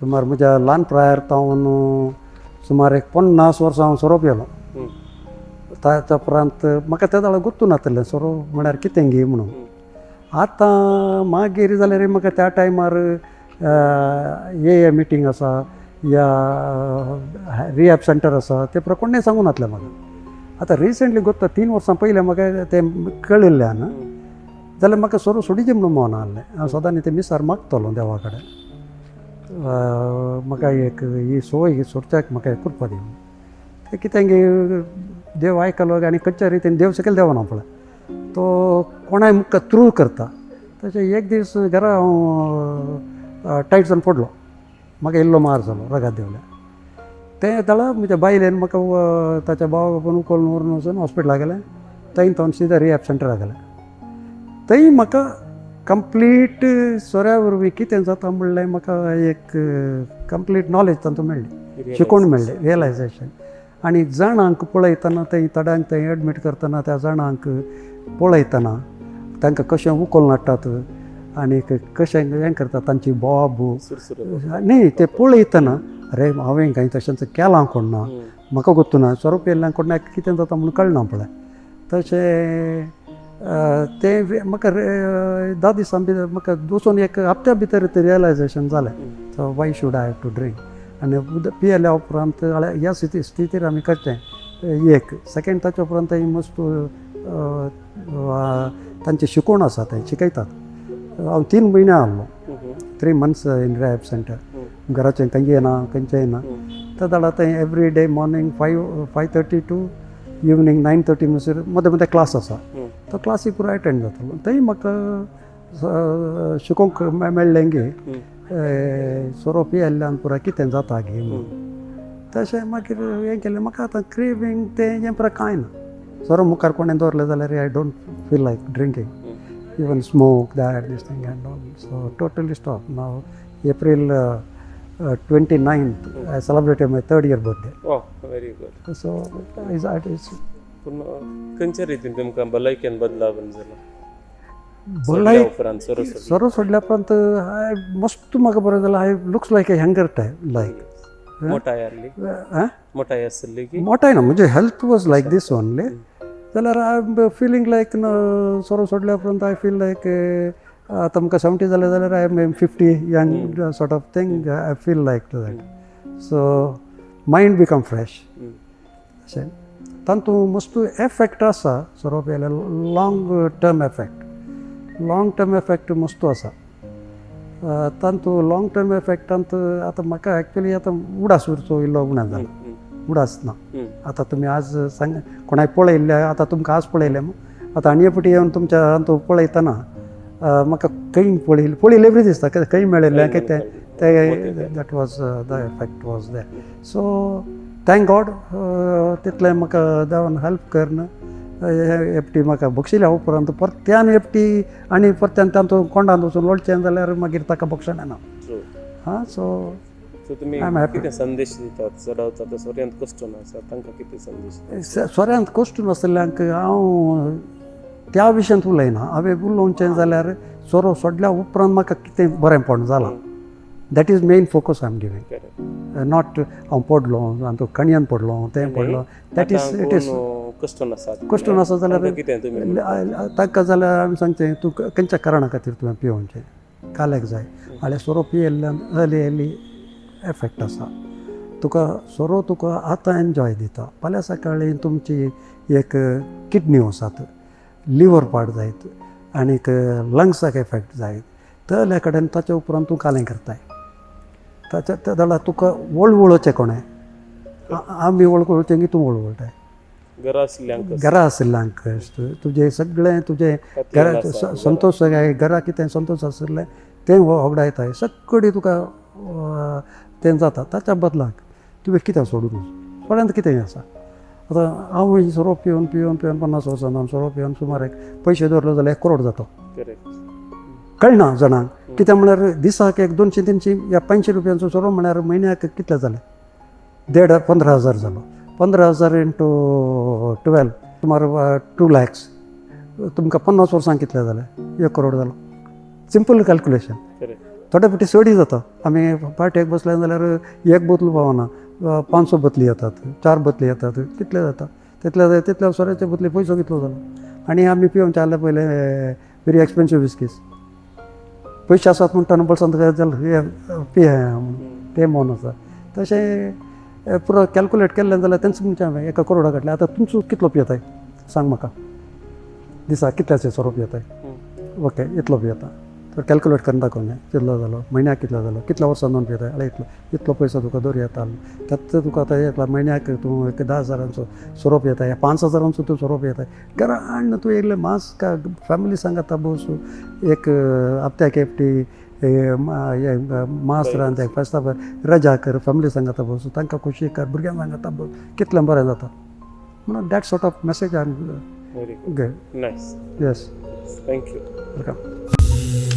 सुमार म्हज्या ल्हान प्रायार तावन सुमार एक 50 वर्सां हांव सोरो पियेलो. ताच्या उपरांत म्हाका त्या वेळार गोत्तू नासलें सोरो म्हळ्यार कितें गी म्हणून. आतां मागीर जाल्यार म्हाका त्या टायमार हे मिटींग आसा या रिहॅब सेंटर आसा, ते पुरा कोणें सांगूं नासलें म्हाका. आतां रिसेंटली गोत्ता, 3 वर्सां पयलें म्हाका तें कळिल्लें न्हू, जाल्यार म्हाका सोरो सोडीचे म्हणून मन आहलें. हांव सदांच तें मिसार मागतलो देवा कडेन, म्हाका एक ही संवय सोडच्याक म्हाका एक कृपा दी म्हणून. तें कितें गी देव आयकलो आनी खंयच्या रितीन देव सकयल देवना पळय, तो कोणाय मुखार थ्रू करता. तशें एक दीस घरा हांव टायट जावन पडलो. म्हाका इल्लो मार जालो, रगात देंवलें. तें जाल्यार म्हज्या बायलेन म्हाका ताच्या भावाक आपोवन उखलून व्हरून वचून हॉस्पिटलाक गेलें. थंय थंय सिदा रिहॅब सेंटराक गेलें. थंय म्हाका कंप्लीट सोऱ्या वरवीं कितें जाता म्हणलें म्हाका एक कंप्लीट नॉलेज तांतूं मेळ्ळी, शिकोवण मेळ्ळें, रियलायझेशन. आनी जाणांक पळयतना, थंय थोड्यांक थंय एडमीट करतना, त्या जाणांक पळयतना तांकां कशें उखलून हाडटात आनी कशें हें करतात, तांची बोब न्ही, ते पळयतना, अरे, हांवें कांय तशेंच केलां कोण ना, म्हाका गोत्तू ना. सोरो पियेल्ल्यान कोणाक कितें जाता म्हणून कळना पळय. तशें तें म्हाका 10 दिसां भितर, म्हाका वचून एक हप्त्या भितर तें रियलायझेशन जालें, so why should I have to drink? आनी उदक पियेल्या उपरांत ह्या स्थितीर आमी करचें एक सेकेंड. ताच्या उपरांत ही मस्त तांची शिकवण आसा, तें शिकयतात. हांव 3 म्हयने आहलो, 3 months in rehab center. घराचें खंय येना, खंयचें येना. त्या जाल्यार थंय every day morning 5:30 to evening 9:30 म्हणसर मदें मदें क्लास आसा. तो क्लासी पुरो एटेंड जातालो. थंय म्हाका शिकोवंक मेळ्ळें की सोरो पियेल्ल्यान पुरा कितें जाता गी म्हणून. तशें मागीर हें केलें. म्हाका आतां क्रेवींग तें हें पुरा कांय ना. सोरो मुखार कोणें दवरलें जाल्यार I don't feel like drinking, even smoke, that this thing and all. So totally stop. Now April 29th I celebrated my third year birthday. Oh, very good. So it is पूण खंयच्या रितीन तुमकां भलायकेन बदलाव जाला? भलायकी उपरांत, सोरो सोडल्या? सोरो सोडल्या उपरांत हाय मस्त म्हाका बरें जालां. I looks like a younger type like. मोटाय आसली? मोटाय आसली की? मोटाय ना, म्हणजे health was like this only. जाल्यार I am feeling like सोरो सोडल्या उपरांत I feel like आतां म्हाका 70 जालें जाल्यार I am 50 young sort of thing I feel like that. So mind become fresh. अशें तातूंत मस्त एफेक्ट आसा. सोरो पियेल्यार long term effect, long term effect मस्त आसा तातूंत. लाँग टर्म एफेक्टांत आतां म्हाका एक्चुली आतां उडास उरचो इल्लो उणा जाला, उडास ना. आतां तुमी आज सांग कोणाक पळयल्लें, आतां तुमकां आज पळयलें, आतां आनी एक फावटी येवन तुमच्या हातूंत पळयतना म्हाका खंय पळयलें पळयलें बरी दिसता, खंय मेळिल्लें कितें ते. That was the effect was that. So thank God, तितलें म्हाका देवान हेल्प करन एकटी म्हाका बक्षिल्या उपरांत परत्यान एकटी आनी परत्यान तातूंत कोंडांत वचून लोळचें जाल्यार मागीर ताका बक्षण येना. हां, सो सो तुमी I'm happy. कितें संदेश दितात? चडावत आतां सोऱ्यांत कश्ट आसा, तांकां कितें संदेश दितात? सोऱ्यांत कश्ट नासल्ल्यांक हांव त्या विशयांत उलयना. हांवें उलोवचें जाल्यार सोरो सोडल्या उपरांत म्हाका कितें बरेंपण जालां, that is main focus I am giving. Not हांव पडलो आनी तो कणयान पडलो, तें पडलो, that is it is कश्ट नासा. कश्ट नासा जाल्यार तांकां कितें तुमी तांकां जाल्यार आमी सांगचें, तूं खंयच्या कारणा खातीर तुवें पियोवचें काल्याक जाय जाल्यार सोरो पियेल्ल्यान अर्ली अर्ली एफेक्ट आसा तुका. सोरो तुका आतां एन्जॉय दिता, फाल्यां सकाळीं तुमची एक किडनी आसात, लिवर पाड जायत आनीक लंग्साक एफेक्ट जायत तल्या कडेन. ताच्या उपरांत तूं कालें करताय. ताच्या त्या जाल्यार तुका वळवळचें कोणें? आमी वळवळचें की तूं वळवळटाय? घरा आशिल्ल्यांक. घरा आशिल्ल्यांक तुजें सगळें तुजें घरा संतोश, घरा कितें संतोश आशिल्लें तें होगडायताय सगळी तुका तें जाता. ताच्या बदलाक तुवें कित्याक सोडून सोऱ्यांत कितें आसा? आतां हांव सोरो पिवन पिवन पिवन 50 वर्सां हांव सोरो पिवन सुमार एक पयशे दवरले जाल्यार 1 करोड जाता. कळना जाणांक कित्याक म्हळ्यार दिसाक एक 200 300 या 500 रुपयांचो सोरो म्हळ्यार म्हयन्याक कितले जाले? देड 15,000 जालो. 15,000 इंटू 12 सुमार 2 लॅक्स. तुमकां 50 वर्सां कितले जाले? 1 करोड जालो. Simple calculation. थोडे फावटी चडय जाता. आमी पार्टेक बसले जाल्यार एक बोतल पावना, 500 बोतली येतात, चार बोतली येतात, कितले जाता तितले तितल्या सोऱ्याचे बोतली पयसो कितलो जालो. आनी आमी पिवंक चालले पयले व्हेरी एक्सपेन्सीव विस्कीज. पयशे आसात म्हणटा न्हू बोल्सांत, चल हे पिया म्हणून तें मन आसा. तशें पुरो कॅल्कुलेट केल्लें जाल्यार तेंच म्हणचें हांवें एका करोडा काडलें. आतां तुमचो कितलो पियेताय सांग म्हाका, दिसा कितल्याचे सोरो पियेताय? ओके, इतलो पियेता तर कॅल्कुलेट करून दाखोवंक कितलो जालो म्हयन्याक, कितलो जालो, कितल्या वर्सां दोन पियेताय जाल्यार इतलो इतलो पयसो तुका दर येता. त्यात तुका आतां एक म्हयन्याक तूं एक 10,000चो सोरो पियेताय, 5,000चो तूं सोरो पियेताय घरा हाडून तूं इल्लें मांस का फॅमिली सांगाता बस एक हप्त्याक एकटी मांस रांद, फेस्ता रजा कर, फॅमिली सांगाता बस, तांकां खोशी कर, भुरग्यांक सांगाता बस, कितलें बरें जाता म्हणून that sort of message I am Very good. Gay. Nice. Yes. Thank you. Welcome.